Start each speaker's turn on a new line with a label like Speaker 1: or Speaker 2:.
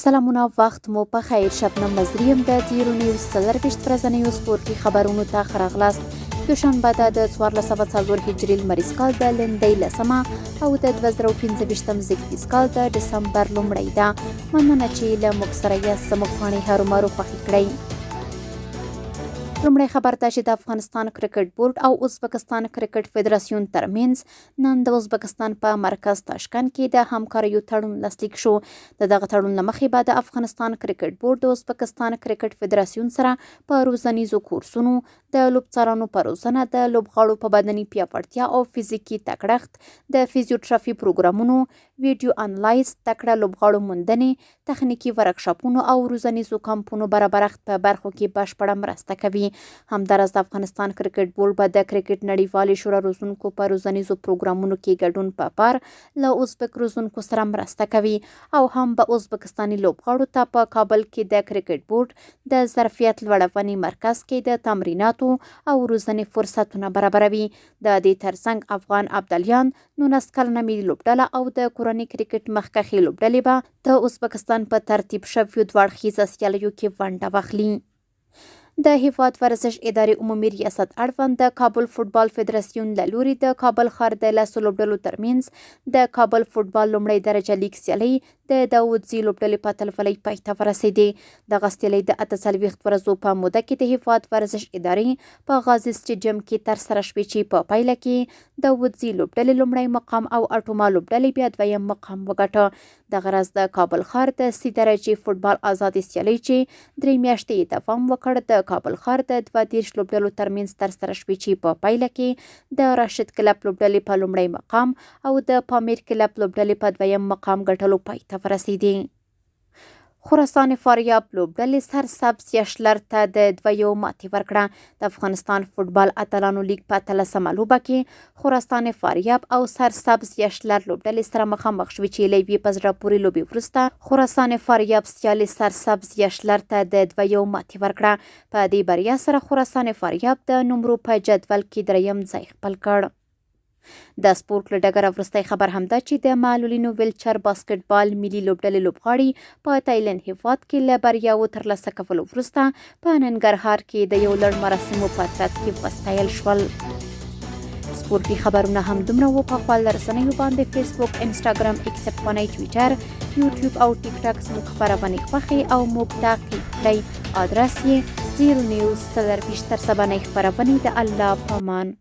Speaker 1: سلامونه وخت مو په خیر. شبنم مزري یم د تیرو نیوز 24 ورځنیو سپورتي خبرونو ته ښه راغلاست. دوشنبه ده د 1404 هجري لمریز کال د لیندۍ لسمه او د 2025 زېږدیز کال د ډسمبر لومړۍ ده. مننه چې له موږ سره یاست. زموږ پاڼې هرومرو خوښې کړئ. لومړی خبر دا چې د افغانستان کرکټ بورډ او ازبکستان کرکټ فدراسیون ترمنځ نن د ازبکستان په مرکز تاشکند کې د همکاریو تړون لاسلیک شو. د دغه تړون له مخې به د افغانستان کرکټ بورډ د ازبکستان کرکټ فدراسیون سره په روزنیزو کورسونو، د لوبڅارانو په روزنه، د لوبغاړو په بدني پیاوړتیا او فزیکي تکړښت، د فزیوتراپي پروګرامونو، ویډیو انالایز، تکړه لوبغاړو موندنې، تخنیکي ورکشاپونو او روزنیزو کمپونو برابرښت په برخو کې بشپړه مرسته کوي. همداراز د افغانستان کرکټ بورډ به د کرکټ نړیوالې شورا روزونکو په روزنیزو پروګرامونو کې ګډون په پار له ازبک روزونکو سره مرسته کوي او هم به ازبکستاني لوبغاړو ته په کابل کې د کرکټ بورډ د ظرفیت لوړونې مرکز کې د تمریناتو او روزنې فرصتونه برابروي. د دې ترڅنګ افغان ابدالیان، 19 کلنه ملي لوبډله او د کورني کرکټ مخکښې لوبډلې به د ازبکستان په ترتیب شویو دوه اړخیزه سیالیو کې ونډه واخلي. د هیواد ورزش ادارې عمومي ریاست اړوند د کابل فوټبال فدراسیون له لوري د کابل ښار د لسو لوبډلو ترمنځ د کابل فوټبال لومړۍ درجه لیګ سیالۍ د داودزي لوبډلې په اتلولۍ پای ته ورسېدې. دغه سیالۍ د 48 ورځو په موده کې د هیواد ورزش ادارې په غازي سټډیوم کې ترسره شوې چې په پایله کې داودزي لوبډلې لومړی مقام او اټوما لوبډلې بیا دویم مقام وګټه. دغه راز د کابل ښار د سي درجې فوټبال ازادې سیالۍ چې درې میاشتې یې دوام وکړ، د کابل ښار د 32 لوبډلو ترمنځ ترسره شوې چې په پایله کې د راشد کلب لوبډلې په لومړی مقام او د پامیر کلب لوبډلې په دویم مقام ګټلو پای ته ورسېدې. خراسان فاریاب لوبډلې سرسبز یشلر ته د 2-1 ماتې ورکړه. د افغانستان فوټبال اتلانو لیګ په اتلسمه لوبه کې خراسان فاریاب او سرسبز یشلر لوبډلې سره مخامخ شوې چې له یوې په زړه پورې لوبې وروسته خراسان فاریاب سیالې سرسبز یشلر ته د 2-1 ماتې ورکړه. په دې بریا سره خراسان فاریاب د نمرو په جدول کې دریم ځای خپل کړ. د سپورت له ډګره وروستی خبر هم دا چې د معلولینو ویلچر باسکټبال ملي لوبډلې لوبغاړي په تایلند هیواد کې له بریاوو ترلاسه کولو وروسته په ننګرهار کې د یو لړ مراسمو په ترڅ کې وستایل شول. سپورتي خبرونه هم دومره وو. په خواله رسنیو باندې فیسبوک، انسټاګرام، ایکس افغانۍ، ټویټر، یوټیوب او ټیک ټاک زموږ خپرونې خوښې او موږ تعقیب کړئ. آدرس یې زیرو نیوز 24. تر سبانۍ خپرونې د الله پامان.